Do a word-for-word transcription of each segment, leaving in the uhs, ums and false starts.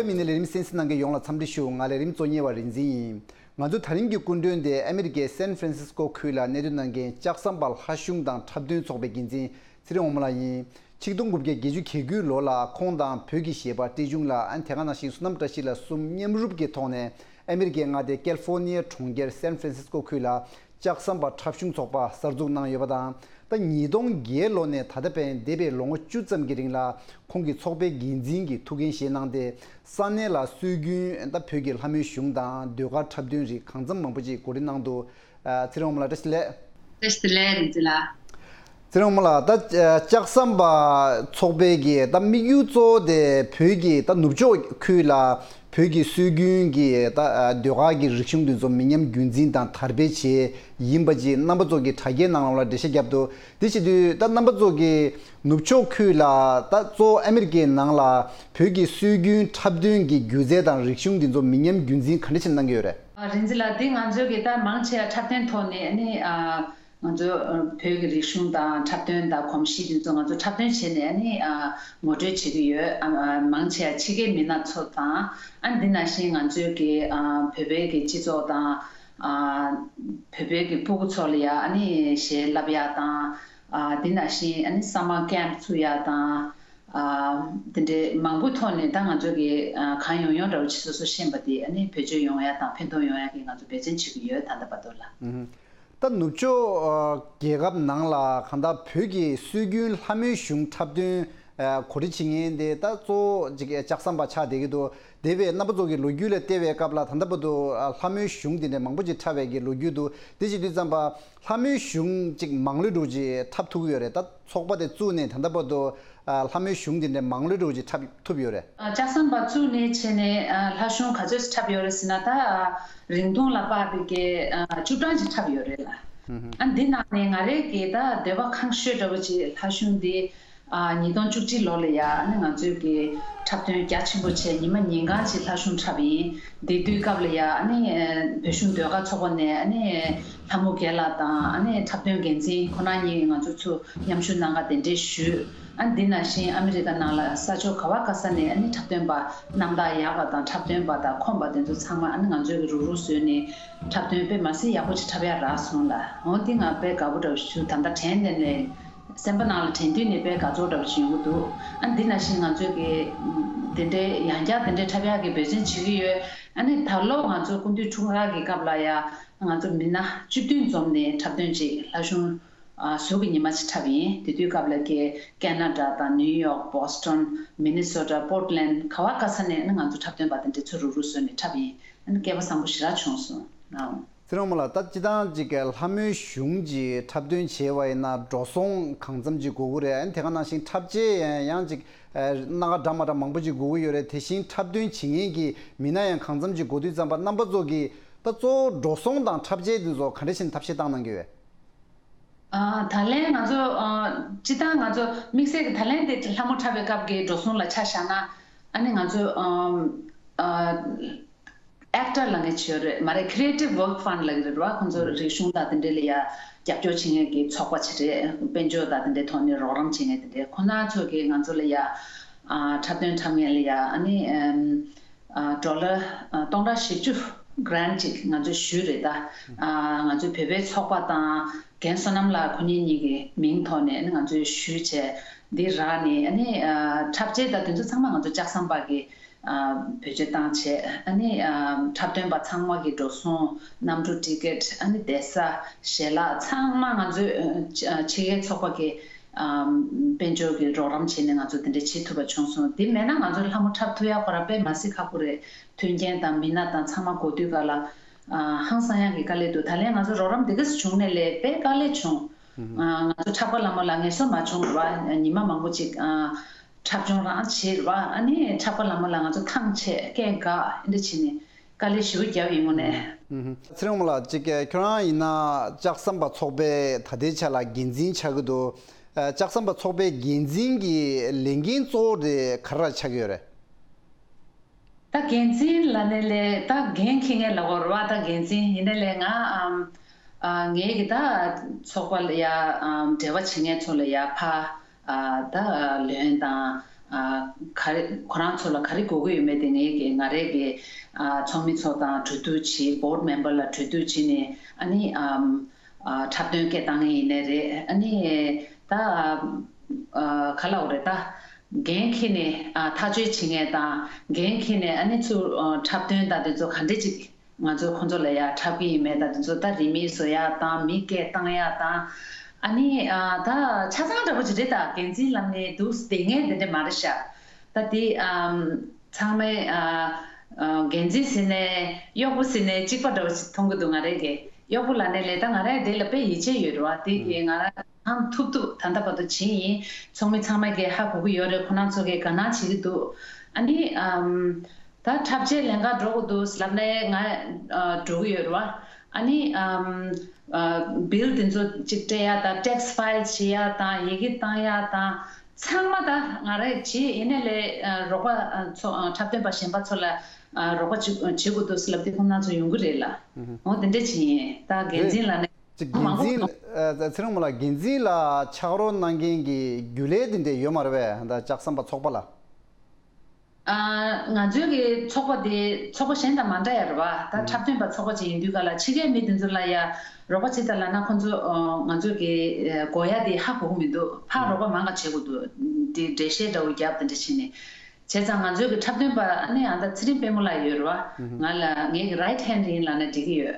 མི་སྣའི་ལས་རིམ་གསན་གཟིགས་གནང་མཁན་ཡོངས་ལ་འཚམས་འདྲི་ཞུ། ང་ལས་རིམ་གཙོ་གཉེར་བ་རིག་འཛིན་ཡིན། ང་ཚོ་ད་རིང་གི་སྐུ་མགྲོན་དེ་ཨ་མི་རི་ཀའི་སན་ཧྥ་རན་སིས་ཀོ་ཁུལ་ལ་གནས་སྡོད་གནང་མཁན་ལྕགས་ཟམ་པ་ལྷ་གཞུང་དང་འཁྲབ་སྟོན་ཚོགས་པའི་འགན་འཛིན་ཚེ་རིང་དབང་མོ་ལགས་ཡིན། ཆིག་སྟོང་དགུ་བརྒྱ་བརྒྱད་ཅུ་གྱ་དགུའི་ལོ་ལ་ཁོང་དང་བོད་ཀྱི་གཞས་པ་བཀྲས་ཆུང་ལགས། ཨ་ནི་དེ་ག་ནང་བཞིན་བསོད་ནམས་བཀྲ་ཤིས་ལགས་གསུམ་མཉམ་རུབ་ཀྱི་ཐོག་ནས་ཨ་མི་རི་ཀའི་མངའ་སྡེ་ཀལ་ཧྥོར་ནི་ཡ་གྲོང་ཁྱེར་སན་ཧྥ་རན་སིས་ཀོ་ཁུལ་ལ་ལྕགས་ཟམ་པ་འཁྲབ་གཞུང་ཚོགས་པ་གསར་འཛུགས་གནང་ཡོད་པ་དང་། ད་ཉིས་སྟོང་བརྒྱད་ལོ་ནས་ད་ལྟ་བར་འདས་པའི་ལོ་ངོ་བཅུ་ཙམ་གྱི་རིང་ལ་ཁོང་གིས་ཚོགས་པའི་འགན་འཛིན་གྱི་ཐུགས་འགན་བཞེས་གནང་སྟེ། ས་གནས་ལ་སྲོལ་རྒྱུན་ད་བོད་ཀྱི་ལྷ་མོའི་གཞུང་དང་ཟློས་གར་འཁྲབ་སྟོན་རིགས་གང་འཚམ་མང་པོ་ཅིག་གོ་སྒྲིག་གནང་འདུག། ཨ། ཚེ་རིང་དབང་མོ་ལགས་བཀྲ་ཤིས་བདེ་ལེགས། བཀྲ་ཤིས་བདེ་ལེགས་རིག་འཛིན་ལགས། ཚེ་རིང་དབང་མོ་ལགས། ད་ལྕགས་ཟམ་པ་ཚོགས་པའི་གི་ད་དམིགས་ཡུལ་གཙོ་བོ་དེ་བོད་ཀྱི་ད་ནུབ་ཕྱོགས་ཁུལ་ལ་བོད་ཀྱི་སྲོལ་རྒྱུན་གྱི་ད་ཟློས་གར་གྱི་རིག་གཞུང་འདི་ཚོ་མི་ཉམས་རྒྱུན་འཛིན་དང་དར་སྤེལ་བྱེད་ཡིན་པ་ཅིག་རྣམ་པ་ཚོ་གི་དྲ་རྒྱའི་ནང་ལ་འགྲེལ་བཤད་བརྒྱབ་འདུག། དེ་བྱེད་དུས་ད་རྣམ་པ་ཚོ་གི་ནུབ་ཕྱོགས་ཁུལ་ལ་ད་གཙོ་བོ་ཨ་མི་རི་ཀའི་ནང་ལ་བོད་ཀྱི་སྲོལ་རྒྱུན་འཁྲབ་སྟོན་གྱི་སྒྱུ་རྩལ་དང་རིག་གཞུང་འདི་ཚོ་མི་ཉམས་རྒྱུན་འཛིན་ག་འདྲ་བྱས་ནས་གནང་གི་ཡོད་རེད། ཨ། རིག་འཛིན་ལགས། འདི་ང་ཚོའི་གི་ད་མང་ཆེ་བ་འཁྲབ་སྟོན་ཐོག་ནས་ཨ་ནི། ཨ། ང་ཚོ་བོད་ཀྱི་རིག་གཞུང་དང་འཁྲབ་སྟོན་དང་གོམས་གཤིས་འདི་ཚོ་ང་ཚོ་འཁྲབ་སྟོན་བྱས་ནས་ཨ་ནི། ཨ། ངོ་སྤྲོད་བྱེད་ཀྱི་ཡོད། ཨ། ཨ། མང་ཆེ་བ་ཕྱི་རྒྱལ་མི་སྣ་ཚོ་དང་། ཨ། འདི་ནང་བཞིན་ང་ཚོའི་གི། ཨ། བོད་པའི་གི་སྤྱི་ཚོགས་དང་། ཨ། བོད་པའི་གི་སྤུ་གུ་ཚོ་ལ་ཡ་ཨ་ནི་གཞས་བསླབ་ཡག་དང་། ཨ། འདི་ནང་བཞིན་ཨ་ནི་སམ་མར་ཀེམ་ཚུགས་ཡག་དང་། ཨ། འདི་འདྲའི་མང་པོའི་ཐོག་ནས་ད་ང་ཚོ་གི། ཨ། གང་ཡོང་ཡོང་འདྲ་བོ་ཅིག་སོ་སོ་ཤེས་པ་དེ་ཨ་ནི་བེད་སྤྱོད་ཡོང་ཡག་དང་ཕན་ཐོགས་ཡོང་ཡག་གི་ང་ཚོ་འབད་བརྩོན་བྱེད་ཀྱི་ཡོད། ད་ལྟ་བར་དུ་ལ། ཨུ་ཧུམ། ད་ནུབ་ཕྱོགས་རྒྱལ་ཁབ་ནང་ལ་གང་ལྟར་བོད་ཀྱི་སྲོལ་རྒྱུན་ལྷ་མོའི་གཞུང་འཁྲབ་སྟོན་གོ་སྒྲིག་བྱེད་མཁན་དེ་ད་གཙོ་བོ་ཅིག་ལྕགས་ཟམ་པ་ཆགས་བསྡད་ཀྱི་འདུག། འདས་པའི་རྣམ་པ་ཚོ་གི་ལོ་རྒྱུས་ལ་བལྟས་པའི་སྐབས་ལ་ད་ལྟ་བར་དུ་ལྷ་མོའི་གཞུང་དེ་འདྲ་མང་པོ་ཅིག་འཁྲབ་པའི་གི་ལོ་རྒྱུས་འདུག། དེ་བྱེད་དུས་ཙམ་པ་ལྷ་མོའི་གཞུང་ཅིག་མང་ལོས་འགྲོ་ཅིག་འཁྲབ་ཐུབ་ཀྱི་ཡོད་རེད། ད་ཚོགས་པ་དེ་བཙུགས་ནས་ད་ལྟ་བར་དུ་ལྷ་མོའི་གཞུང་དེ་འདྲ་མང་ལོས་འགྲོ་ཅིག་འཁྲབ་ཐུབ་ཡོད་རེད། ལྕགས་ཟམ་པ་བཙུགས་ནས་བྱས་ནས་ལྷ་གཞུང་ག་ཚོད་འཁྲབ་ཡོད་རེད་ཟེར་ན། ད་རིང་ཐུང་ལ་དཔག་པའི་གི་བཅུ་གྲངས་ཅིག་འཁྲབ་ཡོད་རེད་ལ། ཨ། འདི་ནང་ནས་ང་རའི་གི་ད་འདོད་པ་ཁེངས་ཤོས་འདྲ་བོ་ཅིག་ལྷ་གཞུང་འདི། ཨ། ཉིས་སྟོང་བཅུ་གཅིག་ལོ་ལ་ཡ་ཨ་ནི་ང་ཚོའི་གི་འཁྲབ་སྟོན་རྒྱ་ཆེན་པོ་བྱས། ཉི་མ་ཉིན་གང་ཅིག་ལྷ་གཞུང་འཁྲབ་ཡིན། དེ་དུས་སྐབས་ལ་ཡ་ཨ་ནི་བོད་གཞུང་ཟློས་གར་ཚོགས་པ་ནས་ཨ་ནི་ལྷ་མོ་རྒན་ལགས་དང་ཨ་ནི་འཁྲབ་སྟོན་འགན་འཛིན་ཁོ་རང་གཉིས་ང་ཚོ་ཚུར་མཉམ་ཞུགས་གནང་ག་དེ་འདྲས་ཞུས། ཨ། འདི་ནང་བཞིན་ཨ་མི་རི་ཀ་ནང་ལ་ས་ཕྱོགས་ག་བ་ག་ས་ནས་ཨ་ནི་འཁྲབ་སྟོན་པ་རྣམ་ཐར་ཡག་པ་དང་འཁྲབ་སྟོན་པ་དང་ཁོམ་པ་དེ་ཚོ་ཚང་མ་ཨ་ནི་ང་ཚོའི་གི་རུག་རུག་བཟོས་ནས་འཁྲབ་སྟོན་དཔེ་མ་སྲིད་ཡག་པོ་ཅིག་འཁྲབ་ཡག་རག་སོང་ལ། འོ་འདི་ང་དཔེ་དགའ་པོ་འདྲ་བོ་ཞུ། ད་ལྟ་དྲན་དྲན་ནས་སེམས་པ་ནང་ལ་དྲན་དུས་ནས་དཔེ་དགའ་ཚོར་འདྲ་བོ་ཞིག་ཡོང་གི་འདུག། ཨ། འདི་ནང་བཞིན་ང་ཚོས་ཀྱི་དེ་འདྲའི་ཡང་བསྐྱར་དེ་འདྲའི་འཁྲབ་ཡག་གི་འབད་བརྩོན་བྱེད་ཀྱི་ཡོད། ཨ་ནི་ད་ལོ་ང་ཚོ་སྐུ་མདུན་འཁྲུངས་སྐར་གྱི་སྐབས་ལ་ཡ་ང་ཚོ་མི་སྣ་བཅུ་བདུན་འཛོམས་ནས་འཁྲབ་སྟོན་ཅིག་ལྷ་གཞུང་། ཨ། ཟུར་གྱི་ཉི་མ་ཅིག་འཁྲབ་ཡིན། དེ་དུས་སྐབས་ལ་ཀེ་ཀེ་ན་ཌ་དང་ནིའུ་ཡོག། བོ་སི་ཊོན། མི་ནི་སོ་ཊ། པོར་ཊ་ལེན་ཌ། ག་བ་ག་ས་ནས་ནི་ང་ཚོ་འཁྲབ་སྟོན་པ་དེ་འདྲ་ཚོ་རུག་རུག་བཟོས་ནས་འཁྲབ་ཡིན། ཨ་ནི་སྐལ་པ་བཟང་པོ་ཞེ་དྲག་བྱུང་སོང་། ཨང་། ཚེ་རིང་དབང་མོ་ལགས། ད་སྤྱིར་བཏང་ཅིག་ལྷ་མོའི་གཞུང་ཅིག་འཁྲབ་སྟོན་བྱས་པ་ཡིན་ན་འགྲོ་སོང་གང་འཚམ་ཅིག་དགོས་ཀྱི་རེད། ཨ་ནི་དེ་ག་ནང་བཞིན་འཁྲབ་ཆས་ཡང་ཅིག་སྣ་ཁ་འདྲ་མ་འདྲ་མང་པོ་ཅིག་དགོས་ཀྱི་ཡོད་རེད། དེ་བཞིན་འཁྲབ་སྟོན་བྱེད་མཁན་གྱི་མི་སྣ་ཡང་གང་འཚམ་ཅིག་དགོས་དུས་ཙམ་པ་རྣམ་པ་ཚོ་གིས་ད་གཙོ་བོ་འགྲོ་སོང་དང་འཁྲབ་ཆས་འདི་ཚོ་ག་འདྲ་བྱས་ནས་ཐབས་ཤེས་བཏང་གནང་གི་ཡོད། ཨ། ད་ལན་ང་ཚོ། ཨ། སྤྱིར་བཏང་ང་ཚོ་དམིགས་བསལ་གྱི་ད་ལན་དེ་ལྷ་མོ་འཁྲབ་པའི་སྐབས་ཀྱི་འགྲོ་སོང་ལ་ཆ་བཞག་ན། ཨ་ནི་ང་ཚོ། ཨམ། ཨ། ཨེག་ཊར་ལབ་མཁན་ཅིག་ཡོད་རེད་མ་རེད། Creative Work Fund ལབ་ཀྱི་རེད་བ། ཁོང་ཚོ་རིག་གཞུང་དང་དེ་འདྲ་ལ་ཡ་རྒྱབ་སྐྱོར་བྱེད་མཁན་གྱི་ཚོགས་པ་ཅིག་རེད། དཔལ་འབྱོར་དང་དེ་འདྲའི་ཐོག་ནས་རོགས་རམ་བྱེད་མཁན་དེ་འདྲ་ཁོང་རྣམ་ཚོ་གིས་ང་ཚོ་ལ་ཡ། ཨ། འཁྲབ་སྟོན་འཁྲབ་མཁན་ལ་ཡ་ཨ་ནི། ཨམ། ཨ། ཌོ་ལར། ཨ། སྟོང་ཕྲག་བཞི་བཅུ་གྷི་རན་ཊི་ཅིག་ང་ཚོས་ཞུས་རེད་ད། ཨ། ང་ཚོའི་བོད་པའི་ཚོགས་པ་དང་རྒན་བསོད་ནམས་ལགས་ཁོ་གཉིས་གཉིས་ཀྱི་མིང་ཐོག་ནས་ཨ་ནི་ང་ཚོས་ཞུས་བྱས་འདི་རག་ནས། ཨ་ནི། ཨ། འཁྲབ་ཆས་དང་དེ་ཚོ་ཚང་མ་ང་ཚོ་ལྕགས་ཟམ་པ་གི། ཨ། བེད་སྤྱོད་བཏང་བྱས། ཨ་ནི། ཨ། འཁྲབ་སྟོན་པ་ཚང་མ་གི་འགྲོ་སོང་། གནམ་གྲུ་ཊི་ཀེ་ཊི། ཨ་ནི་བསྡད་ས། ཞལ་ལག་ཚང་མ་ང་ཚོའི། ཨ། ཕྱི་རྒྱལ་ཚོགས་པ་གི། ཨམ། དཔལ་འབྱོར་གྱི་རོགས་རམ་བྱས་ནས་ང་ཚོ་དེ་འདྲ་བྱེད་ཐུབ་པ་བྱུང་སོང་། དེ་མེད་ན་ང་ཚོ་ལྷ་མོ་འཁྲབ་ཐུབ་ཡག་ཁོ་རང་དཔེ་མ་སྲིད་ཁག་པོ་རེད། མཐུན་རྐྱེན་དང་མི་སྣ་དང་ཚང་མ་དགོས་དུས་ག་ལ། ཨ། ཧང་སང་ཡག་གི་དཀའ་ལས་འདུག། ད་ལན་ང་ཚོ་རོགས་རམ་དེ་ག་ཙམ་བྱུང་ནས་ལས་དཔེ་དཀའ་ལས་བྱུང་། ཨ། ང་ཚོ་འཁྲབ་ཁང་ལྷ་མོ་ལ་ངལ་གསོ་མ་བྱུང་ར་བ། ཉི་མ་མང་པོ་ཅིག་ཨ། འཁྲབ་སྦྱོང་རང་བྱེད་ར་བ། ཨ་ནི་འཁྲབ་ཁང་ལྷ་མོ་ལ་ང་ཚོ་ཐང་ཆད་སྐད་འགག་འདི་འདྲ་བྱས་ནས། དཀའ་ལས་ཞེ་པོ་བརྒྱབ་ཡིན་དངོས་གནས། ཨུ་ཧུམ། ཚེ་རིང་དབང་མོ་ལགས། ཅིག་ཁྱོད་རང་ཡིན་ན་ལྕགས་ཟམ་པ་ཚོགས་པའི་ད་ལྟའི་ཆ་ལ་འགན་འཛིན་ཆགས་ཀྱི་འདུག། ཨ། ལྕགས་ཟམ་པ་ཚོགས་པའི་འགན་འཛིན་གྱི་ལས་འགན་གཙོ་བོ་དེ་ག་རེ་ཆགས་ཀྱི་ཡོད་རེད། ད་འགན་འཛིན་ལབ་ནའི་ལས་ད་འགན་འཁྱེར་མཁན་ལབ་དགོས་རེད་བ། ད་འགན་འཛིན་ཡིན་ནའི་ལས་ང་ཨམ། ཨ། ངའི་གི་ད་ཚོགས་པ་ལ་ཡ་ཨམ། འབྲེལ་བ་བྱེད་མཁན་ཚོ་ལ་ཡ་ཕ། ཨ། ད་ལོན་དང་། ག་རེ་ཁོ་རང་ཚོ་ལ་ག་རེ་དགོས་ཀྱི་ཡོད་མེད་དེ་ངས་ཀྱི་ང་རའི་གི་ཚོགས་མི་ཚོ་དང་གྲོས་བསྡུར་བྱས། བོར་ཌི་མེམ་བར་ལ་གྲོས་བསྡུར་བྱས་ནས་ཨ་ནི་འཁྲབ་སྟོན་སྐད་བཏང་ངེས་ཡིན་ནའི་རེད། ཨ་ནི་ད་ག་ལབ་དགོས་རེད། ད་འགན་འཁྱེར་ནས་ཐག་གཅོད་བྱེད་མཁན་དང་འགན་འཁྱེར་ནས་ཨ་ནི་ཚུར་འཁྲབ་སྟོན་དང་དེ་ཚོ་ག་འདྲས་ཅིག་ང་ཚོས་ཁོང་ཚོ་ལ་ཡ་འཁྲབ་ཀྱི་ཡིན་མེད་དང་དེ་ཚོ་ད་རིན་མེད་བཟོ་ཡག་དང་མི་སྐད་བཏང་ཡག་དང་། ཨ་ནི་ད་ཆ་ཚང་འདྲ་པོ་ཅིག་རེད། ད་འགན་འཛིན་ལབ་ནས་འདུག་བསྡད་མཁན་དེ་འདྲ་མ་རེད་ཤག་ད་དེ་ཚང་མས་འགན་འཛིན་ཟེར་ནས་གཡོག་པོ་ཟེར་ནས་གཅིག་པ་འདྲ་པོ་ཅིག་མཐོང་གི་འདུག་ང་རང་གིས་གཡོག་པོ་ལབ་ནའི་ལས། ད་ང་རང་དེ་ལ་དཔེ་ཡིད་ཆེས་ཡོད་རེད་བ། དེ་གིས་ང་རང་། ཐང་ཐུབ་ཐུབ་ད་ལྟ་བར་དུ་བྱེད་ཡིན། ཚོགས་མི་ཚང་མ་གིས་ཧ་གོ་གི་ཡོད་རེད། ཁོ་རང་ཚོ་གིས་དགའ་སྣང་བྱེད་ཀྱི་འདུག་ཨ་ནི་ཨམ། ད་འཁྲབ་ཆས་ལེན་ག་འགྲོ་དགོས་འདུག་ལབ་ནའི་ང་ཨ་འགྲོ་གི་ཡོད་རེད་བ། ཨ་ནི་ཨམ། ཨ་བིལ་དེ་ཚོ་ཅིག་སྤྲད་ཡག་དང་ཊེག་སི་ཕའིལ་བྱེད་ཡག་དང་ཡི་གེ་བཏང་ཡག་དང་ཚང་མ་ད་ང་རང་གིས་བྱེད། ཡིན་ནའི་ལས་ཨ་རོགས་པ་ཨ་ཚོ་ཨ་འཁྲབ་སྟོན་པ་གཞན་པ་ཚོ་ལ་ཨ་རོགས་པ་བྱེད་བྱེད་དགོས་འདུག་ལབ་དུས་ཁོང་རྣམ་ཚོ་ཡོང་གི་རེད་ལ། འོ་དེ་འདྲ་བྱེད་ཡིན། ད་འགན་འཛིན་ལབ་ནའི། ཅིག་འགན་འཛིན། མང་པོ། ཨ་ཚེ་རིང་མོ་ལགས། འགན་འཛིན་ལ་ཕྱག་རོགས་གནང་མཁན་གྱི་རྒྱུན་ལས་དེ་འདྲ་ཡོད་མ་རེད་པས། ད་ལྕགས་ཟམ་པ་ཚོགས་པ་ལ། ཨ་ང་ཚོའི་གི་ཚོགས་པ་དེ་ཚོགས་པ་གཞན་དང་མ་འདྲ་ཡ་རེད་བ། ད་འཁྲབ་སྟོན་པ་ཚོགས་པ་ཅིག་ཡིན་དུས་ག་ལ་ཕྱི་རྒྱལ་མི་དེ་ཚོ་ལ་ཡ་རོགས་པ་བྱེད་དང་ལབ་ན་ཁོང་ཚོ་ཨ་ང་ཚོའི་གི་ཨ་དགོས་ཡ་དེ་ཧ་གོ་གི་མི་འདུག་ཕར་རོགས་པ་མང་ག་བྱེད་དགོས་འདུག་དེ་འགྲེལ་བཤད་འདྲ་བོ་རྒྱབ་དེ་འདྲ་བྱས་ནས། བྱས་ཙང་ང་ཚོའི་གི་འཁྲབ་སྟོན་པ་ཨ་ནི་ཨ་ད་ཚེ་རིང་དཔལ་མོ་ལགས་ཡོད་རེད་བ། ང་ལ་ངའི་གི་རའིཊ་ཧེན་ཌི་ཡིན་ལབ་ན་འགྲིག་གི་ཡོད།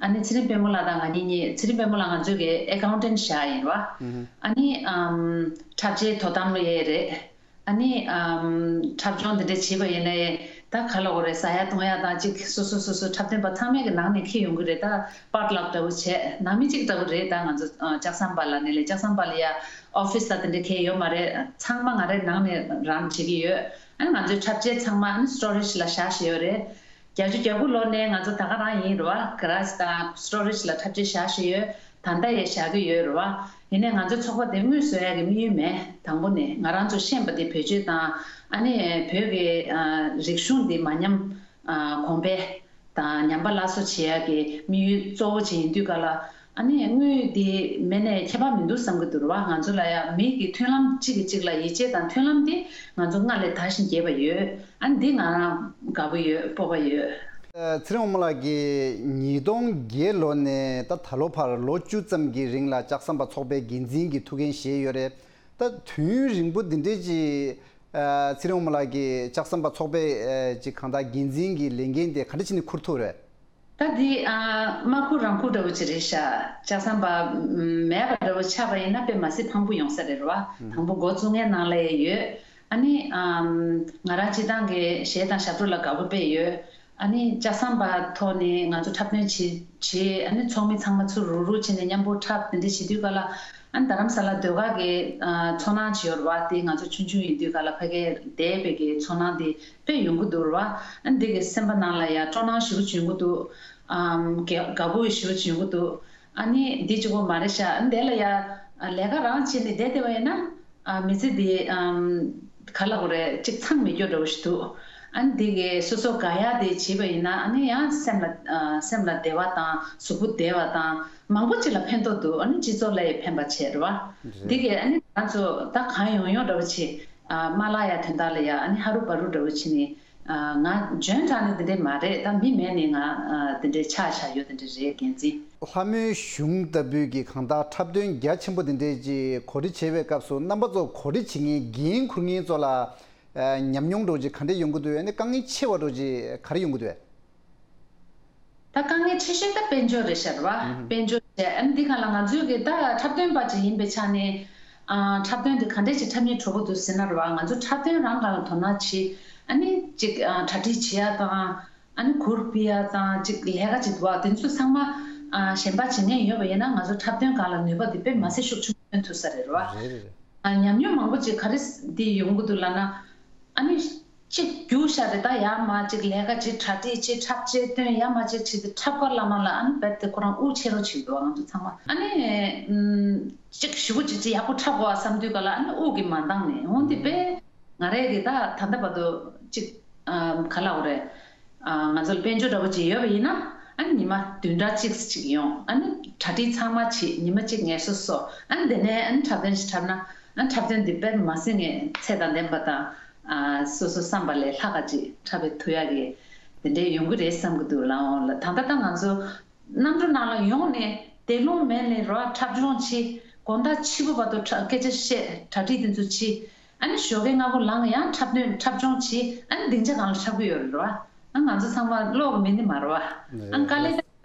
ཨ་ནི་ཚེ་རིང་དཔལ་མོ་ལགས་དང་ང་གཉིས་གཉིས། ཚེ་རིང་དཔལ་མོ་ལགས་ང་ཚོའི་གི་ཨེ་ཀའུན་ཊེན་ཊི་བཞག་ཡིན་རེད་བ། ཨ་ནི་ཨམ་འཁྲབ་ཆས་དོ་དམ་ལ་ཡས་རེད། ཨ་ནི་ཨམ་འཁྲབ་སྦྱོང་དེ་འདྲ་བྱེད་པ་ཡིན་ནའི་ད་ག་ལབ་དགོས་རེད། ཟ་ཡ་བཏུང་ཡ་དང་ཅིག་སོ་སོ་སོ་སོ་འཁྲབ་སྟོན་པ་ཚང་མས་གི་ནང་ནས་འཁྱེར་ཡོང་གི་རེད། ད་པོཊ་ལག་འདྲ་བོ་བྱས། ནང་མི་གཅིག་འདྲ་བོ་རེད། ད་ང་ཚོ་ཨ་ལྕགས་ཟམ་པ་ལབ་ནའི་ལས་ལྕགས་ཟམ་པ་ལ་ཡ་ཨོ་ཕི་སི་ད་དེ་འདྲ་གང་ཡོད་མ་རེད། ཚང་མ་ང་རའི་ནང་ནས་རམ་བྱེད་ཀྱི་ཡོད། ཨ་ནི་ང་ཚོའི་འཁྲབ་ཆས་ཚང་མ་ཨ་ནི་སི་ཊོ་རེཇ་ལ་བཞག་བཞག་ཡོད་རེད། བརྒྱད་ཅུ་གྱ་དགུ་ལོ་ནས་ང་ཚོ་ད་ག་རང་ཡིན་རེད་བ། ག་ར་ཞིག་དང་སི་ཊོ་རེཇ་ལ་འཁྲབ་ཆས་བཞག་བཞག་ཡོད། ད་ལྟ་ཡང་བཞག་གི་ཡོད་རེད་བ། ཡིན་ནའི་ང་ཚོའི་ཚོགས་པ་དེ་དངུལ་བཟོ་ཡག་གི་དམིགས་ཡུལ་མེད། དང་པོ་ནས་ང་རང་ཚོ་ཤེས་པ་དེ་བེད་སྤྱོད་བཏང་། ཨ་ནི་བོད་ཀྱི་ཨ་རིག་གཞུང་འདི་མ་ཉམས། ཨ་གོང་འཕེལ་དང་ཉམས་པ་སླར་གསོ་བྱེད་ཡག་གི་དམིགས་ཡུལ་གཙོ་བོ་ཅིག་ཡིན་དུས་ག་ལ། ཨ་ནི་དངུལ་འདི་མེད་ནའི་ཁྱད་པར་མི་འདུག་བསམ་གྱི་འདུག་རེད་བ། ང་ཚོ་ལ་ཡང་མི་གི་མཐུན་ལམ་གཅིག་གིས་གཅིག་ལ་ཡིད་ཆེས་དང་མཐུན་ལམ་འདི་ང་ཚོ་སྔར་ལས་དར་ཞིང་རྒྱས་པ་ཡོད། ཨ་ནི་འདི་ང་རང་དགའ་པོ་ཡོད། སྤོབས་པ་ཡོད། ཨ་ཚེ་རིང་དབང་མོ་ལགས་ཀྱིས་ཉིས་སྟོང་བརྒྱད་ལོ་ནས་ད་ད་ལོ་བར་ལོ་བཅུ་ཙམ་གྱི་རིང་ལ་ལྕགས་ཟམ་པ་ཚོགས་པའི་འགན་འཛིན་གྱི་ཐུགས་འགན་བཞེས་ཡོད་རེད། ད་དུས་ཡུན་རིང་པོ་འདི་འདྲའི་ཅིག་ཨ་ཚེ་རིང་དབང་མོ་ལགས་ཀྱིས་ལྕགས་ཟམ་པ་ཚོགས་པའི་ཨ་ཅིག་གང་ལྟར་འགན་འཛིན་གྱི་ལས་འགན་དེ་ག་འདྲ་བྱས་ནས་འཁུར་ཐུབ་རེད། ད་འདི་ཨ་མ་འཁུར་རང་འཁུར་འདྲ་བོ་ཅིག་རེད་ཤག་ལྕགས་ཟམ་པ་མེད་པ་འདྲ་བོ་ཆགས་པ་ཡིན་ན་དཔེ་མ་སྲིད་ཕངས་པོ་ཡོང་ས་རེད་རེད་བ། དང་པོ་འགོ་བཙུགས་མཁན་ནང་ལ་ཡང་ཡོད། ཨ་ནི་ཨམ་ང་རང་སྤྱིར་བཏང་གི་གཞས་དང་ཞབས་བྲོ་ལ་དགའ་པོ་དཔེ་ཡོད། ཨ་ནི་ལྕགས་ཟམ་པ་ཐོག་ནས་ང་ཚོ་འཁྲབ་སྟོན་བྱེད་བྱེད། ཨ་ནི་ཚོགས་མི་ཚང་མ་ཚུར་རུག་རུག་བྱས་ནས་མཉམ་པོ་འཁྲབ་དེ་འདྲ་བྱེད་དུས་ག་ལ། ཨ་ནི་རྡ་རམ་ས་ལ་ཟློས་གར་གྱི་ཨ་ཚོར་སྣང་ཅིག་ཡོད་རེད་བ། དེ་ང་ཚོ་ཆུང་ཆུང་ཡིན་དུས་ག་ལ་ཕ་གིར་བསྡད་པའི་གི་ཚོར་སྣང་དེ་དཔེ་ཡོང་གི་འདུག་རེད་བ། ཨ་ནི་འདི་གི་སེམས་པ་ནང་ལ་ཡང་སྤྲོ་སྣང་ཞེ་པོ་ཅིག་ཡོང་གི་འདུག་ཨམ་དགའ་དགའ་པོ་ཞེ་པོ་ཅིག་ཡོང་གི་འདུག་ཨ་ནི་འདི་གཅིག་པོ་མ་རེད་ཤག་ཨ་ནི་དེ་ལ་ཡ་ཨ་ལས་ཀ་རང་བྱས་ནས་བསྡད་བསྡད་པ་ཡིན་ན། ཨ་མི་ཚེ་འདི་ཨམ་ག་ལབ་དགོས་རེད། གཅིག་ཚང་མེད་རྒྱུ་འདྲ་བོ་ཞིག་འདུག་ཨ་ནི་འདི་གི་སོ་སོ་དགའ་ཡག་དེ་བྱས་པ་ཡིན་ན་ཨ་ནི་ཡང་སེམས་ལ་ཨ་སེམས་ལ་བདེ་བ་དང་གཟུགས་པོ་བདེ་བ་དང་མང་པོ་ཅིག་ལ་ཕན་ཐོགས་འདུག་ཨ་ནི་སྤྱི་ཚོགས་ལ་ཡང་ཕན་པ་བྱས་རེད་བ། རེད། འདི་གི་ཨ་ནི་ང་ཚོ་ད་གང་ཡོང་ཡོང་འདྲ་བོ་བྱས། ཨ་མ་བརླག་ཡ་དོན་དག་ལ་ཡ་ཨ་ནི་ཧ་རུ་བ་རུ་འདྲ་བོ་བྱས་ནས། ཨ་ང་འཇོན་དྲགས་ནི་འདི་འདྲས་མ་རེད། ད་མི་མེད་ནས་ང་ཨ་འདི་འདྲས་ཆགས་བཞག་ཡོད། འདི་འདྲས་རེད། འགན་འཛིན། ལྷ་མོའི་གཞུང་ལྟ་བུའི་གི་གང་ལྟར་འཁྲབ་སྟོན་རྒྱ་ཆེན་པོ་འདི་འདྲས་ཀྱི་གོ་སྒྲིག་བྱེད་པའི་སྐབས་སུ་རྣམ་པ་ཚོ་གོ་སྒྲིག་བྱེད་མཁན་འགན་འཁུར་མཁན་ཚོ་ལ་ཨ་ཉམས་མྱོང་འདྲ་བོ་ཅིག་ག་འདྲས་ཡོང་གི་འདུག་ཨ་ནི་དཀའ་ངལ་ཆེ་བ་འདྲ་བོ་ཅིག་ག་རེ་ཡོང་གི་འདུག་ད་དཀའ་ངལ་ཆེ་ཤོས་ད་དཔལ་འབྱོར་རེད་ཤག་རེད་བ། ཨུ་ཧུ། དཔལ་འབྱོར་བྱས། ཨ་ནི་འདི་ག་ལ་ང་ཚོའི་གི་ད་འཁྲབ་སྟོན་པ་ཅིག་ཡིན་པའི་ཆ་ནས། ཨ་འཁྲབ་སྟོན་འདི་ག་འདྲས་ཅིག་འཁྲབ་སྙིང་བྲོ་པོ་འདུག་ཟེར་ན་རེད་བ། ང་ཚོ་འཁྲབ་སྟོན་རང་སྒང་ལ་དོ་སྣང་བྱེད། ཨ་ནི་ཅིག་ཨ་གྲ་སྒྲིག་བྱེད་ཡ་དང་། ཨ་ནི་གུར་ཕུབ་ཡ་དང་ཅིག་ལས་ཀ་ཅིག་འདུག་བ། དེ་ཚོ་ཚང་མ་ཨ་གཞན་པ་བྱེད་མཁན་ཡོད་པ་ཡིན་ན་ང་ཚོ་འཁྲབ་སྟོན་སྒང་ལ་ནུས་པ་འདི་དཔེ་མ་སྲིད་ཤུགས་ཆེན་པོ་ཐོན་ཐུབ་ས་རེད་རེད་བ། རེད་རེད་རེད། ཨ་ཉམས་མྱོང་མང་པོ་ཅིག་ག་རེ་འདི་ཡོང་གི་འདུག་ལབ་ན། ཨ་ནི་གཅིག་རྒྱུགས་ཤག་རེད། ད་ཡར་མར་ཅིག་ལས་ཀ་ཅིག་གྲ་སྒྲིག་ཅིག་འཁྲབ་ཆས་སྟོན། ཡར་མར་ཅིག་བྱེད་དུས་འཁྲབ་ཁར་བླ་མ་ལ་ཨ་ནི་རྦད་དེ་ཁོ་རང་དབུགས་ཆད་རོགས་བྱེད་འདུག་ང་ཚོ་ཚང་མ། ཨ་ནི་ཨམ་ཅིག་ཞེ་པོ་ཅིག་ཅིག་ཡག་པོ་འཁྲབ་དགོས་བསམ་དུས་ག་ལ་ཨ་ནི་དབུགས་ཀྱིས་མ་འདང་ནས། འོན་ཏེ་དཔེ་ང་རང་གི་ད་ད་ལྟ་བར་དུ་ཅིག་ཨམ་ག་ལབ་དགོས་རེད། ཨ་ང་ཚོ་ལ་དཔལ་འབྱོར་འདྲ་པོ་ཅིག་ཡོད་པ་ཡིན་ན། ཨ་ནི་ཉི་མ་བདུན་ཕྲག་གཅིག་ཅིག་ཡོང་། ཨ་ནི་གྲ་སྒྲིག་ཚང་མ་བྱེད། ཉི་མ་གཅིག་ངལ་གསོ་གསོ། ཨ་ནི་དེ་ནས་ཨ་ནི་འཁྲབ་སྟོན་ཞིག་འཁྲབ་ན། ཨ་འཁྲབ་སྟོན་འདི་དཔེ་མ་སྲིད་ངས་ཚད་དང་ལྡན་པ་དང་། ཨ་སོ་སོ་བསམ་པ་ལས་ལྷག་ག་ཅིག་འཁྲབ་པའི་ཐུབ་ཡག་གི་དེ་འདྲའི་ཡོང་གི་རེད་བསམ་གི་འདུག་ལགས། འོང་ལ་ད་ལྟ་ད་ང་ཚོ་གནམ་གྲུ་ནང་ལ་ཡོང་ནས་དེ་ལུང་མེད་ནས་རོ་འཁྲབ་སྦྱོང་བྱེད། དགོང་དག་ཕྱི་པོ་བར་དུ་འཁྲབ་སྐད་ཆ་བཤད། གྲ་སྒྲིག་དེ་ཚོ་བྱེད། ཨ་ནི་ཞོགས་ཀའི་སྔ་པོ་ལངས་ཡང་འཁྲབ་སྟོན་འཁྲབ་སྦྱོང་བྱེད། ཨ་ནི་སྡིངས་ཆ་སྒང་ལ་འཁྲབ་གི་ཡོད་རེད་རོ། ཨ་ང་ཚོ་ཚང་མ་ཀློག་གི་མིན་ནི་མ་རེད་བ། ཨ་དཀའ་ལས་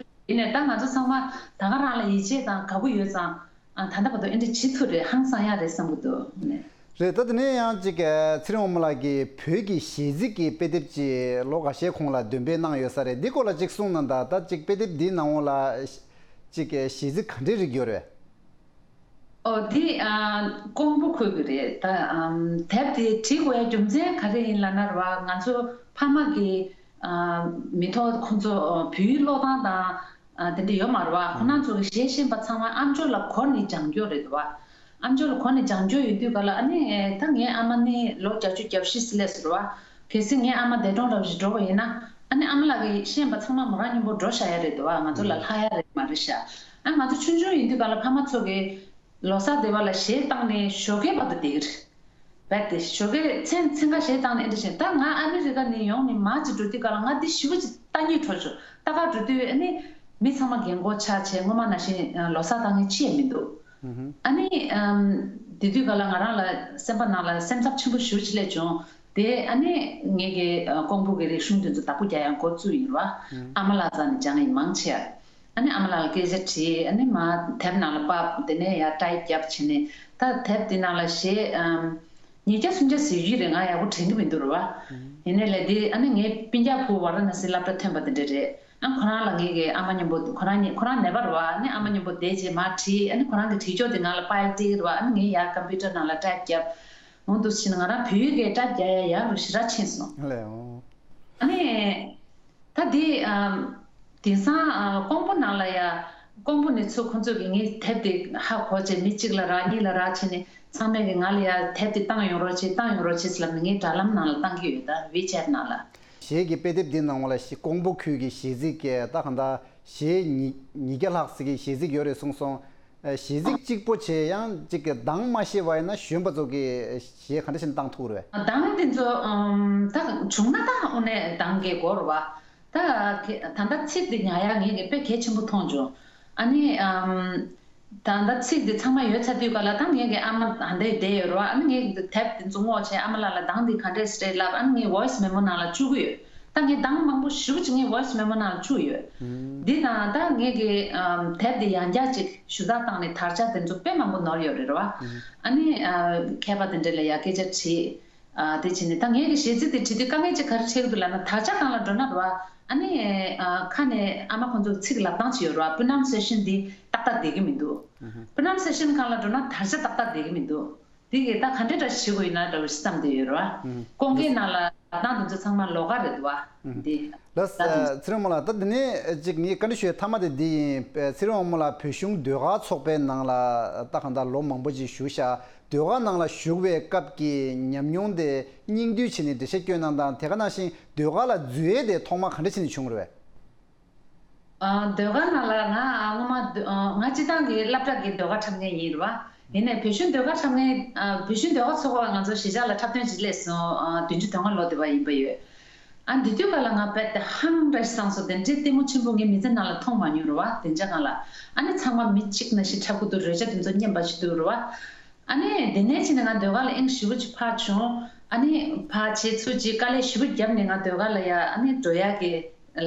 ཡིན་ནས་ད་ང་ཚོ་ཚང་མ་ད་ག་རང་ལ་ཡིད་ཆེས་དང་དགའ་པོ་ཡོད་ཙང་། ཨ་ད་ལྟ་བར་དུ་ཨེ་འདྲ་བྱེད་ཐུབ་རེད། ཧང་སང་ཡག་རེད་བསམ་གི་འདུག་ནས། རེད། ད་དེ་ནས་ཡང་ཅིག་ཚེ་རིང་དབང་མོ་ལགས་ཀྱིས་བོད་ཀྱི་གཞས་ཚིག་གི་དཔེ་དེབ་ཅིག་ལོ་འགའ་ཤས་གོང་ལ་འདོན་སྤེལ་གནང་ཡོད་ས་རེད། འདི་སྐོར་ལ་ཅིག་གསུངས་གནང་དང་། ད་ཅིག་དཔེ་དེབ་འདིའི་ནང་འོག་ལ་ཅིག་གཞས་ཚིག་ག་འདྲའི་རིགས་ཡོད་རེད། ཨོ་འདི་ཨ་ཀོང་པོ་ཁུལ་གྱི་རེད། ད་ཨམ་དེབ་དེ་བྲིས་དགོས་ཡ་རྒྱུ་མཚན་ག་རེ་ཡིན་ལབ་ན་རེད་བ། ང་ཚོ་ཕ་མ་གི་ཨ་མི་ཐོག་ཁོང་ཚོ་བོད་ཡིག་ཀློག་སྟངས་དང་ཨ་དེ་འདྲ་ཡོད་མ་རེད་བ། ཁོ་རང་ཚོ་གི་གཞས་ཤེས་པ་ཚང་མ་ཨ་མཆོག་ལ་གོ་ནས་སྦྱང་རྒྱུ་རེད་བ། ཨ་མཆོག་ལ་གོ་ནས་སྦྱང་རྒྱུ་ཡོད་དུས་ག་ལ། ཨ་ནི་ད་ངའི་ཨ་མ་ནི་ལོ་བརྒྱད་ཅུ་གྱ་བཞི་སླེབས་སོང་རེད་བ། གལ་སྲིད་ངའི་ཨ་མ་འདས་གྲོངས་འདྲ་བོ་ཞིག་འགྲོ་བ་ཡིན་ན། ཨ་ནི་ཨ་མ་ལགས་ཀྱི་ཤེས་པ་ཚང་མ་མོ་རང་མཉམ་པོ་འགྲོ་བཞག་ཡ་རེད་འདུག་བ། ང་ཚོ་ལ་ལྷག་ཡ་རེད་མ་རེད་ཤག་ཨ་ང་ཚོ་ཆུང་ཆུང་ཡིན་དུས་ག་ལ་ཕ་མ་ཚོ་གིས་ལོ་གསར་དེ་བ་ལ་གཞས་བཏང་ནས་ཞོགས་ཀའི་བར་དུ་བསྡད་ཀྱི་རེད། རྦད་དེ་ཞོགས་ཀའི་མཚན་མཚན་ཁ་གཞས་བཏང་ནས་ཨེ་འདྲ་བྱས། ད་ང་ཨ་མི་རི་ཀ་ནས་ཡོང་ནས་མར་ཅིག་འགྲོ་དུས་ག་ལ་ང་འདི་ཞེ་པོ་ཅིག་ལྟ་སྙིང་བྲོ་བྱུང་། ལྟ་ག་འགྲོ་དུས་ཨ་ནི་མི་ཚང་མ་རྒན་གོག་ཆགས་བྱས། སྔོན་མ་ནང་བཞིན་ལོ་གསར་བཏང་མཁན་ཅི་ཡང་མི་འདུག་ཨ་ནི་ཨམ་དེ་དུས་ག་ལ་ང་རང་ལ་སེམས་པ་ནང་ལ་སེམས་འཚབ་ཆེན་པོ་ཞེ་པོ་ཅིག་སླེབས་བྱུང་། དེ་ཨ་ནི་ངེད་ཀྱི་ཨ་ཀོང་པོ་གི་རིག་གཞུང་དེ་ཚོ་བདག་པོ་རྒྱག་ཡག་འགོ་བཙུགས་ཡིན་ར། ཨ་མ་ལགས་རྩ་ནས་སྦྱངས་ཡིན་མང་ཆེ། ཨ་ནི་ཨ་མ་ལགས་ལ་སྐད་ཆ་དྲིས། ཨ་ནི་མར་དེབ་ནང་ལ་ཕབ། དེ་ནས་ཡར་ཊའིབ་རྒྱབ་བྱས་ནས། ད་དེབ་དེ་ནང་ལ་གཞས་ཨམ་ཉིས་བརྒྱ་སུམ་བརྒྱ་ཟེར་གྱི་རེད། ང་ཡག་པོ་དྲན་གྱི་མི་འདུག་ར་བ། ཡིན་ནའི་ལས་དེ་ཨ་ནི་ངའི་སྤུན་ཀྱག་བུ་ཝཱ་ར་ཎ་སིའི་སློབ་གྲྭ་ཐོན་པ་དེ་འདྲ་རེད། ཨ་ཁོ་རང་ལ་ངེད་ཀྱི་ཨ་མ་མཉམ་པོ། ཁོ་རང་ཉིད་ཁོ་རང་ནད་པ་རེད་བ། ཨ་ནི་ཨ་མ་མཉམ་པོ་བསྡད་རྗེས་མར་བྲིས། ཨ་ནི་ཁོ་རང་གི་བྲིས་ཀྱོག་དེ་ང་ལ་ཕའིལ་སྟེར་གྱི་རེད་བ། ཨ་ནི་ངས་ཡར་ཀམ་པུ་ཊར་ནང་ལ་ཊའིབ་རྒྱབ། འོང་འདུག་ཕྱིན་ང་རང་བོད་ཡིག་གི་ཊའིབ་རྒྱག་ཡ་ཡག་རུ་ཞེ་དྲག་ཕྱིན་སོང་། ལགས་འོང་། ཨ་ནི། ད་འདི་ཨམ་དེང་སང་ཨ་ཀོང་པོ་ནང་ལ་ཡ། ཀོང་པོ་ནས་ཚུར་ཁོང་ཚོ་གིས་ངའི་དེབ་དེ་ཧ་གོ་བྱས། མི་གཅིག་ལ་རག་གཉིས་ལ་རག་བྱས་ནས་ཚང་མས་གིས་ང་ལ་ཡ་དེབ་དེ་བཏང་ཡོང་རོགས་བྱེད། བཏང་ཡོང་རོགས་བྱེད་ཟེར་ལབ་ནས་ངའི་དྲ་ལམ་ནང་ལ་བཏང་གི་ཡོད། ད་ཝི་ཆེ་ཊི་ནང་ལ། གཞས་ཀྱི་དཔེ་དེབ་འདི་ནང་ལ་གཞས་ཀོང་པོ་ཁུལ་གྱི་གཞས་ཚིག་གི་ད་གང་ལྟར་གཞས་ཉིས་ཉིས་བརྒྱ་ལྷག་ཙམ་གྱི་གཞས་ཚིག་ཡོད་རེད་གསུངས་སོང་། ཨ་གཞས་ཚིག་གཅིག་པོ་བྱས་ཡང་གཅིག་གི་གདངས་མ་ཤེས་པ་ཡིན་ན་གཞོན་པ་ཚོ་གིས་གཞས་ག་འདྲ་བྱས་ནས་བཏང་ཐུབ་རེད། གདངས་དེ་ཚོ་ཨམ་ད་བྱུང་ན་ད་དངོས་གནས་གདངས་ཀྱི་དགོས་རེད་བ། ད་ག་ད་ལྟ་ཚིག་དེ་ཉར་ཡག་ངས་ཀྱི་དཔེ་གལ་ཆེན་པོ་མཐོང་བྱུང་། ཨ་ནི་ཨམ་ད་ལྟ་ཚིག་དེ་ཚང་མ་ཡོད་ཚར་དུས་ག་ལ། ད་ངས་ཀྱི་ཨ་མ་ཧ་འདས་བསྡད་ཡོད་རེད་བ། ཨ་ནི་ངས་ཀྱི་དེབ་དེ་ཚོ་སྔོག་བྱས་ཨ་མ་ལགས་ལ་གདངས་དེ་ག་འདྲས་རེད་ལབ། ཨ་ནི་ངས་ཝོ་ཡིས་མེ་མོ་ནང་ལ་བཅུག་གི་ཡོད། ད་ངས་གདངས་མང་པོ་ཞེ་པོ་ཅིག་ངས་ཝོ་ཡིས་མེ་མོ་ནང་ལ་བཅུག་ཡོད། འདི་དང་ད་ངས་ཀྱི་ཨམ་དེབ་འདི་ཡང་བསྐྱར་ཅིག་ཞུ་དག་བཏང་ནས་དར་ཆ་དེ་ཚོ་དཔེ་མང་པོ་ནོར་ཡོད་རེད་བ། ཨ་ནི་ཨ་མཁས་པ་དེ་འདྲ་ལ་ཡ་སྐད་ཆ་དྲིས། ཨ་དེ་བྱས་ནས་ད་ངས་ཀྱི་གཞས་ཚིག་དེ་བྲིས་དུས་དཀའ་ངལ་ཅིག་ག་རེ་འཕྲད་ཀྱི་འདུག་ལབ་ན། དར་ཆ་སྒང་ལ་འགྲོ་ན་རེད་བ། ཨ་ནི་ཨ་ཁ་ནས་ཨ་མ་ཁོང་ཚོ་ཚིག་ལབ་སྟངས་ཅིག་ཡོད་རེད་བ། པོ་ནམ་སེ་ཤན་འདི་ཏག་ཏག་བསྡད་ཀྱི་མི་འདུག་པོ་ནམ་སེ་ཤན་སྒང་ལ་འགྲོ་ན་དར་ཆ་ཏག་ཏག་བསྡད་ཀྱི་མི་འདུག་དེ་གིས་ད་ག་འདྲས་འདྲ་བྱེད་དགོས་ཡིན་ན་འདྲ་བོ་ཞིག་བསམ་བསྡད་ཡོད་རེད་བ། ཀོང་སྐད་ནང་ལ་ལབ་སྟངས་དེ་ཚོ་ཚང་མ་ལོགས་ཀ་རེད་འདུག་བ། འདི་ལགས། ད་ཚེ་རིང་དབང་མོ་ལགས། ད་འདི་ནས་ཅིག་ངས་བཀའ་འདྲི་ཞུ་ཡའི་མཐའ་མ་དེ་འདི་ཡིན། ཚེ་རིང་དབང་མོ་ལགས་བོད་གཞུང་ཟློས་གར་ཚོགས་པའི་ནང་ལ་ད་གང་ལྟར་ལོ་མང་པོ་ཅིག་བཞུགས་ཤག་ཟློས་གར་ནང་ལ་ཞུགས་པའི་སྐབས་ཀྱི་ཉམས་མྱོང་དེ་སྙིང་བསྡུས་བྱས་ནས་འགྲེལ་བཤད་སྐྱོན་གནང་དང་། དེ་ག་ནང་བཞིན་ཟློས་གར་ལ་འཛུལ་ཡས་དེ་ཐོག་མ་ག་འདྲ་བྱས་ནས་བྱུང་རེད་པས། ཨ་ཟློས་གར་ནང་ལ་ང་ཨ་སྔོན་མ་ཟློས་ཨ་ང་སྤྱིར་བཏང་གི་སློབ་གྲྭ་གི་ཟློས་གར་འཁྲབ་མཁན་ཡིན་རེད་བ། ཡིན་ནའི་བོད་གཞུང་ཟློས་གར་འཁྲབ་མཁན་ཨ་བོད་གཞུང་ཟློས་གར་ཚོགས་པ་ང་ཚོ་གཞིས་ཆགས་ལ་འཁྲབ་སྟོན་བྱེད་སླེབས་སོང་། ཨ་བདུན་ཅུ་དོན་ལྔ་ལོ་དེ་བ་ཡིན་པ་ཡོད། ཨ་འདི་དུས་ག་ལ་ང་རྦད་དེ་ཧང་འདྲ་ཞིག་སངས་སོང་། དེ་འདྲའི་ལྟད་མོ་ཆེན་པོ་ངའི་མི་ཚེ་ནང་ལ་མཐོང་མ་མྱོང་རེད་བ། བདེ་འཇགས་སྒང་ལ་ཨ་ནི་ཚང་མ་མི་གཅིག་ནང་བཞིན་འཁྲབ་ཀྱི་འདུག་རོལ་ཆ་དེ་ཚོ་སྙན་པ་ཞིག་འདུག་རེད་བ། ཨ་ནི་དེ་ནས་ཕྱིན་ནས་ང་ཟློས་གར་ལ་དབྱིངས་ཞེ་པོ་ཅིག་འཕར་བྱུང་། ཨ་ནི་ཕར་བྱས་ཚུར་བྱས་དཀའ་ལས་ཞེ་པོ་བརྒྱབ་ནས་ང་ཟློས་གར་ལ་ཡ་ཨ་ནི་འགྲོ་ཡག་གི་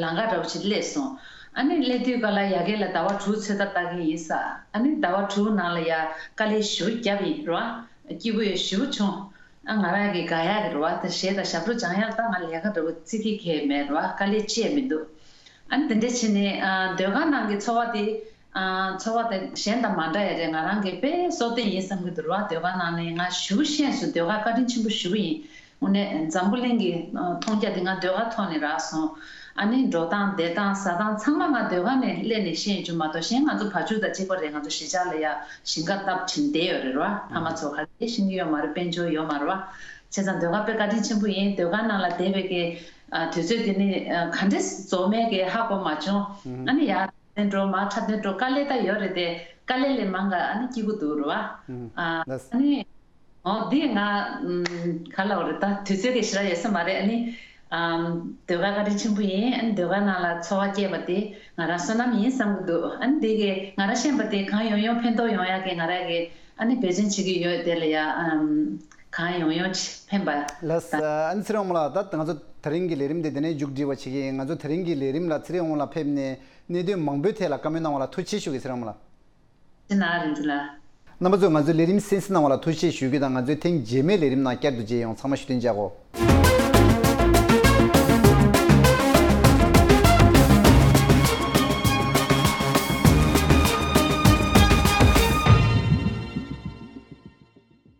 ལམ་ཁ་འདྲ་བོ་ཞིག་སླེབས་སོང་། ཨ་ནི་སླེབས་དུས་ག་ལ་ཡ་གི་ལ་ཟླ་བ་དྲུག་ཚོད་ལྟ་ལྟ་གི་ཡིན་ས། ཨ་ནི་ཟླ་བ་དྲུག་ནང་ལ་ཡ་དཀའ་ལས་ཞེ་པོ་བརྒྱབ་ཡིན་རེད་བ། སྐྱིད་པོ་ཡང་ཞེ་པོ་བྱུང་། ཨ་ང་རང་གི་དགའ་ཡག་གི་རེད་བ། ད་གཞས་དང་ཞབས་བྲོ་སྦྱང་ཡག་ད་ང་ལས་ཀ་འདྲ་བོ་བརྩི་གི་གལ་མེད་རེད་བ། དཀའ་ལས་ཅི་ཡང་མི་འདུག་ཨ་ནི་དེ་འདྲ་བྱས་ནས་ཨ་ཟློས་གར་ནང་གི་ཚོར་བ་དེ། ཨ་ཚོར་བ་དེ་གཞན་དང་མ་འདྲ་ཡ་རེད། ང་རང་གི་དཔེ་སྲོག་ལྡན་ཡིན་བསམ་གྱི་འདུག་ར། ཟློས་གར་ནང་ནས་ང་ཞེ་པོ་ཤེས་སོང་། ཟློས་གར་བཀའ་དྲིན་ཆེན་པོ་ཞེ་པོ་ཡིན། དངོས་གནས་འཛམ་བུ་གླིང་གི་ཨ་མཐོང་རྒྱ་དེ་ང་ཟློས་གར་ཐོག་ནས་རག་སོང་། ཨ་ནི་འགྲོ་སྟངས་བསྡད་སྟངས་ཟ་སྟངས་ཚང་མ་ང་ཟློས་གར་ནས་སླེབས་ནས་ཤེས་ཡོང་རྒྱུ་མ་གཏོགས། གཞན་ང་ཚོ་བ་ཕྱུགས་དང་གཅིག་པ་རེད། ང་ཚོ་གཞིས་ཆགས་ལ་ཡ་ཞིང་ཁ་བཏབ་བྱས་བསྡད་ཡོད་རེད་ར། ཕ་མ་ཚོ་ག་གེ་ཤེས་ཀྱི་ཡོད་མ་རེད། དཔལ་འབྱོར་ཡོད་མ་རེད་བ། བྱས་ཙང་ཟློས་གར་དཔེ་བཀའ་དྲིན་ཆེན་པོ་ཡིན། ཟློས་གར་ནང་ལ་བསྡད་པའི་གི་ཨ་དུས་ཚོད་དེ་ནི་ཨ་ག་འདྲས་རྫོགས་མེད་ཀྱི་ཧ་གོ་མ་བྱུང་། ཨ་ནི་ཡ། འགྲོ་མ་འཁྲབ་སྟོན་འགྲོ། དཀའ་ལས་ད་ཡོད་རེད་དེ། དཀའ་ལས་ལས་མང་ག་ཨ་ནི་སྐྱིད་པོ་འདུག་རེད་བ། ཨ་ལགས། ཨ་ནི་ ཨོ་འདི་ང་ཨམ་ག་ལབ་རེད། ད་དུས་ཚོད་ཀྱི་ཞེ་དྲག་ཡོད་ས་མ་རེད། ཨ་ནི་ཨམ་ཟློས་གར་བཀའ་དྲིན་ཆེན་པོ་ཡིན། ཨ་ནི་ཟློས་གར་ནང་ལ་འཚོ་བ་སྐྱེལ་བ་དེ་ང་རང་བསོད་ནམས་ཡིན་བསམ་གྱི་འདུག་ཨ་ནི་འདི་གི་ང་རང་ཤེས་པ་དེ་གང་ཡོང་ཡོང་ཕན་ཐོགས་ཡོང་ཡག་གི་ང་རང་གི་ཨ་ནི་འབད་བརྩོན་བྱེད་ཀྱི་ཡོད། དེ་ལ་ཡ་ཨམ་གང་ཡོང་ཡོང་ཕན་པ། ལགས་སོ། ཨ་ནི་ཚེ་རིང་དབང་མོ་ལགས། ད་ང་ཚོ་དེ་རིང་གི་ལས་རིམ་དེ་འདི་ནས་མཇུག་སྒྲིལ་བ་བྱེད་ཀྱི་ཡིན། ང་ཚོ་དེ་རིང་གི་ལས་རིམ་ལ་ཚེ་རིང་དབང་མོ་ལགས་ཕེབས་ནས་གནད་དོན་མང་པོའི་ཐད་ལ་བཀའ་མོལ་གནང་བ་ལ་ཐུགས་རྗེ་ཆེ་ཞུ་གི། ཚེ་རིང་དབང་མོ་ལགས། ཅི་ན་རིན་ཆེན་ལགས། རྣམ་པ་ཚོས་ང་ཚོའི་ལས་རིམ་གསན་གཟིགས་གནང་བ་ལ་ཐུགས་རྗེ་ཆེ་ཞུ་རྒྱུ་དང་། ང་ཚོའི་ཐེངས་རྗེས་མའི་ལས་རིམ་ནང་བསྐྱར་དུ་མཇལ་ཡོང་། ཚང་མ་བཞུགས་གདན་འཇགས་གོ།